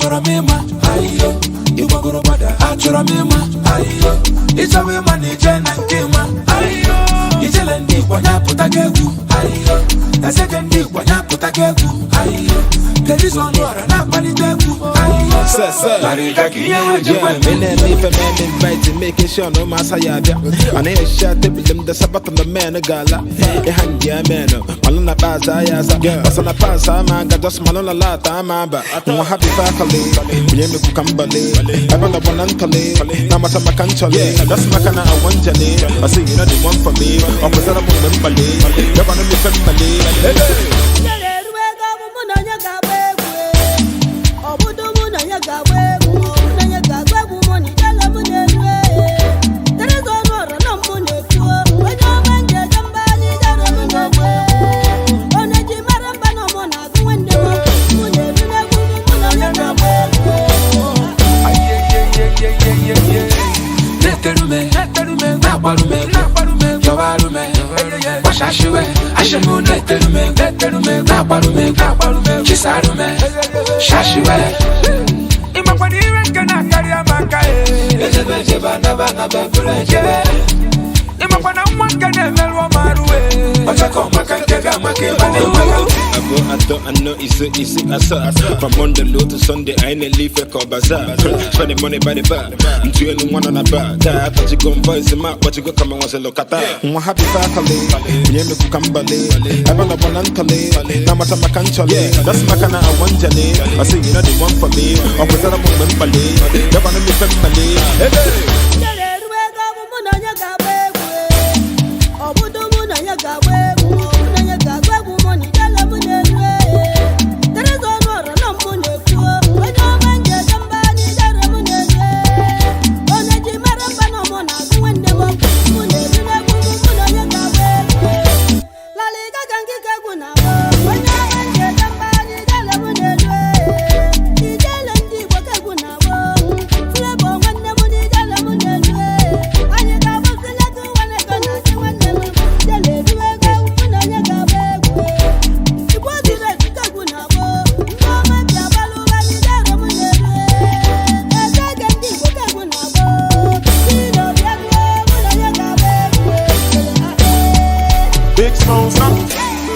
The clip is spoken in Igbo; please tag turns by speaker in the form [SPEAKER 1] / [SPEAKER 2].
[SPEAKER 1] Achọrọ m ịma ayiyo, ịgbagoro gbada. Achọrọ m ịma ayiyo, ịchọwa ịma na ije na nke ịma ayiyo. Ijele ndị Igbo nyapụta gị egwu ayiyo, ezege ndị Igbo nyapụta gị egwu ayiyo. Terizo ọnụ ọra na-akpalite egwu ayiyo.
[SPEAKER 2] Sir, sir.
[SPEAKER 1] Larịịga ka ihe wee jikwa
[SPEAKER 2] Yeah, me na me for man invite making sure no masa ya bịa. Ana ehicha tebụl m desa battle man gala. Ịha ndị ya men, malụ na pass ya asa. Basa na pass ama aga just malụ na lata ama aba. Nwa happy fakali, onye mekwu ka mbali. Ebe na gbana ntọli, na amata maka nchọli. That's maka na awa njali. I say you know the one for me. Ọ kwụsara m mgbe mkpali. Gabana m ife mmali. Hey, hey.
[SPEAKER 3] Ijele eruo ego ọ bụ mụ na onye ga-agba egwu e. Ọ bụdụ mụ na onye ga-agba egwu, mụ na onye ga-agba egwu, mụ na ijele mụ na-eru e. Teresa Ọnụọra na mụ na-ekwu o. Onye ọma nje eje mba anyị ijele mụ na-egwu e. Onye ji mara mba na mụ na-agụ nwanne m. Mụ na-eru n'egwu, mụ na onye ga-agba egwu e.
[SPEAKER 1] Neterume, na-agbarume, yọwarume, gbasashiwe, ashemu neterume, na-agbarume, chisarume, shashiwe. Ịmakwana ire nke na-akarị amaka e. Ejebe ejebe anaba anaba bụrụ ejebe. Ịmakwana nwa nke na-emerụ ọmarụ e. Ọchakọ maka nke ga-amaka ịma na-enweka.
[SPEAKER 2] Abụọ, atọ, anọ, ise, isi, asaa. From Monday low to Sunday, I ain't leave for bazaar. Spending money by the bar. Ntu elu nwa nọ na bar. Taa atachigo m voice ma kpọchigo kama nwa sị kata. Nwa happy fakali, onye mekwu ka mbali. Ebe na gbana ntọli, na amata maka nchọli. That's maka na awa njali. I say you know the one for me. Ọ kwụsara m mgbe mkpali. Gabana m ife mmali. Hey, hey.
[SPEAKER 3] Ijele eruo ego ọ bụ mụ na onye ga-agba egwu e. Ọ bụdụ mụ na onye ga-agba egwu, mụ na onye ga-agba egwu, mụ na ijele mụ na-eru e. Teresa Ọnụọra na mụ na-ekwu o. Onye ọma nje eje mba anyị ijele mụ na-eru e. Onye ji mara mba na mụ na-agụ nwanne m. Mụ na-eru n'egwu, mụ na onye ga-agba egwu e. Lalịga ka nkịka egwu na-agba. Onye ọma nje eje mba anyị ijele mụ na-eru e. Ijele ndị Igbo ka egwu na-agba. Flavour nwanne m na ijele mụ na-eru e. Anyị ga-agbazile gị nwanne gị na-achị nwanne m. Ijele eruo ego mụ na onye ga-agba egwu e. Igbo zuru ezu ka egwu na-agba. Ndị ọma bi abalị ụra na ijele mụ na-eru e. Ezege ndị Igbo ka egwu na-agba. Tino bịa gụọ mụ na onye ga-agba egwu e.
[SPEAKER 4] Big Smoke.